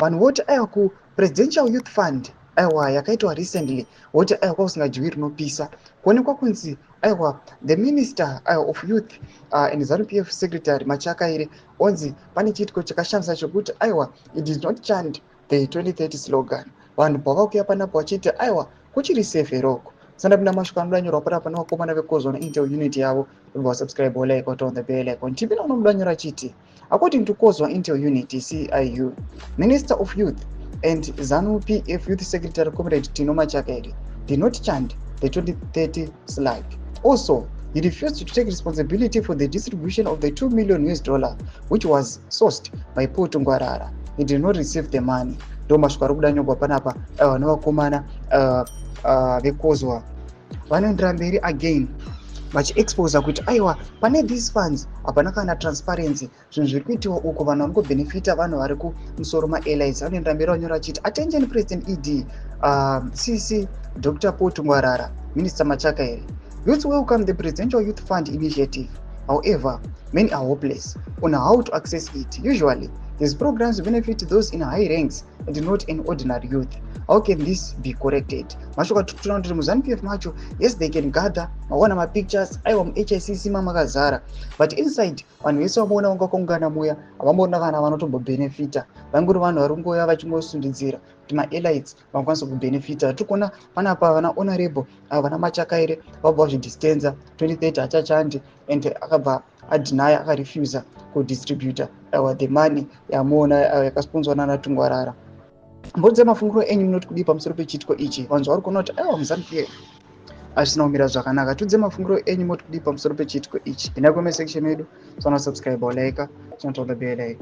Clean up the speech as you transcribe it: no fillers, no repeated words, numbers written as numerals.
Vanhu voti aiwa, kuPresidential Youth Fund, aiwa, yakaitwa recently, voti aiwa, kwakusingadyiwi rinopisa. Kuonekwa kunzi aiwa, the minister, aiwa, of youth and ZANU PF secretary Machakaire onzi pane chiitiko chakashamisa chokuti aiwa, it did not chant the 2030 slogan. Vanhu pavakuya panapo vachiti aiwa, kuchiri safe here uko? Sandapinda mashoko anoda nyorwa panapa nevakomana vekozwa neIntel Unit yavo. Ubva wasubscribe, wolike, waturn the bell icon. Tipinda unomuda nyora chiti, according to Kozwa Intel Unit, CIU, Minister of Youth and ZANU PF Youth Secretary Comrade Tino Machakaire did not chant the 2030 slug. Also, he refused to take responsibility for the distribution of the US$2 million, which was sourced by Paul Tungwarara. He did not receive the money. Ndo mashoko ari kuda nyorwa panapa nevakomana vekozwa. Vanoendera mberi again vachiexposa kuti aiwa, pane these funds hapana kana transparency. Zvinhu zviri kuitiwa uko, vanhu vari kubhenefita vanhu vari kumusoro, maelites. Vanoendera mberi vanyora vachiti, attention President ED, CC Dr Paul Tungwarara, Minister Machakaire. Youths welcome the Presidential Youth Fund initiative. However, many are hopeless on how to access it. Usually these programs benefit those in high ranks and not an ordinary youth. How can this be corrected? Mashoko atikutoona kuti muZANU PF macho, yes, they can gather, maona mapictures, aiwa, muHICC mamakazara, but inside vanhu vese vamaona vanga vakaungana muya havamboona kana vanotombobhenefita. Vangori vanhu vari kungoya vachingosundidzira kuti maelites vangakwanisa kubhenefita. Tiri kuona panapa vana honorable, vana Machakaire vabva vazvidistanza. 2030 hachachandi and akabva adenya, akarefusa kudistributa the money yamuona yakasponsorwa nana Tungwarara. Mbodzi mafungiro enyu, munoti kudii pamusoro pechiitiko ichi? Vanhu zvavari kuona kuti aiwa, muZANU PF hazvisina kumira zvakanaka. Tudze mafungiro enyu, moti kudii pamusoro pechiitiko ichi? Enda comment section yedu, sana subscribe, like, turn on the bell icon.